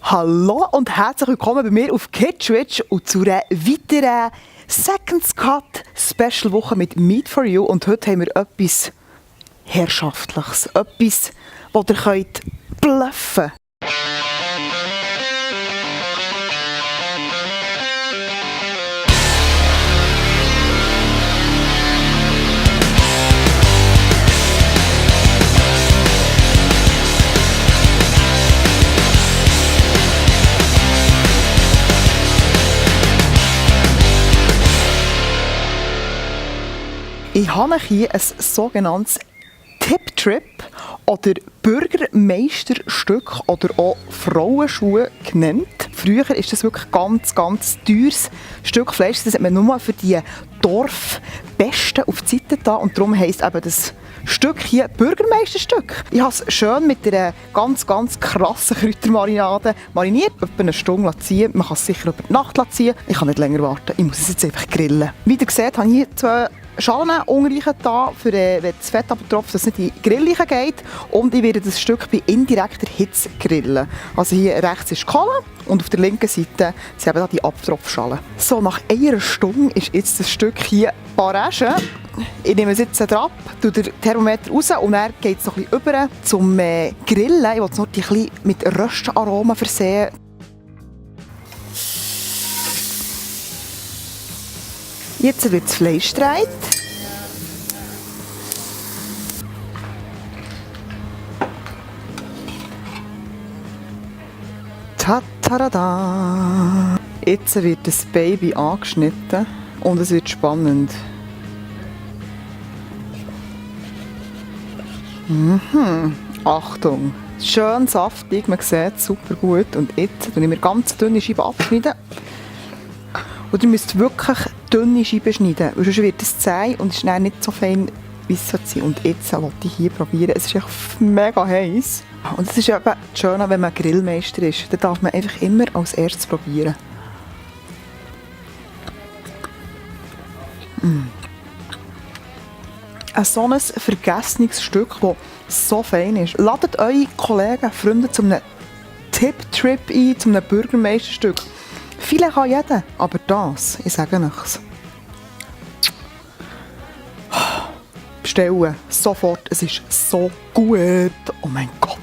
Hallo und herzlich willkommen bei mir auf Kitschwitch und zu einer weiteren Seconds Cut Special Woche mit Meat for You. Und heute haben wir etwas Herrschaftliches, etwas, das ihr könnt bluffen. Ich habe hier ein sogenanntes Tip-Trip oder Bürgermeisterstück oder auch Frauenschuhe genannt. Früher war das wirklich ganz teures Stück Fleisch. Das hat man nur für die Dorfbesten auf die Seite da und darum heisst eben das Stück hier Bürgermeisterstück. Ich habe es schön mit einer ganz krassen Kräutermarinade mariniert, etwa eine Stunde ziehen. Man kann es sicher über die Nacht ziehen. Ich kann nicht länger warten. Ich muss es jetzt einfach grillen. Wie ihr seht, habe ich hier 2 Schalen umreichen da, für wenn das Fett aber tropft, dass es nicht in die Grillreichen geht. Und ich werde das Stück bei indirekter Hitze grillen. Also hier rechts ist die Kohle und auf der linken Seite sind eben die Abtropfschalen. So, nach einer Stunde ist jetzt das Stück hier Barrage. Ich nehme es jetzt drauf, tue den Thermometer raus und dann geht es noch ein bisschen über zum Grillen. Ich will es noch ein bisschen mit Röstaromen versehen. Jetzt wird das Fleisch gedreht. Ta-ta-da-da! Jetzt wird das Baby angeschnitten und es wird spannend. Achtung! Schön saftig, man sieht es super gut. Und jetzt schneide ich mir ganz dünne Scheiben abschneiden. Und ihr müsst wirklich dünne Scheiben schneiden, weil sonst wird es zäh und ist dann nicht so fein, wie es sein soll. Und jetzt wollte ich hier probieren. Es ist echt mega heiß. Und es ist eben schön, wenn man Grillmeister ist. Dann darf man einfach immer als erstes probieren. Ein so ein vergessenes Stück, das so fein ist. Ladet eure Kollegen, Freunde zu einem Tipp-Trip ein, zu einem Bürgermeisterstück. Viele kann jeder, aber das, ich sage nichts. Bestellen, sofort, es ist so gut. Oh mein Gott.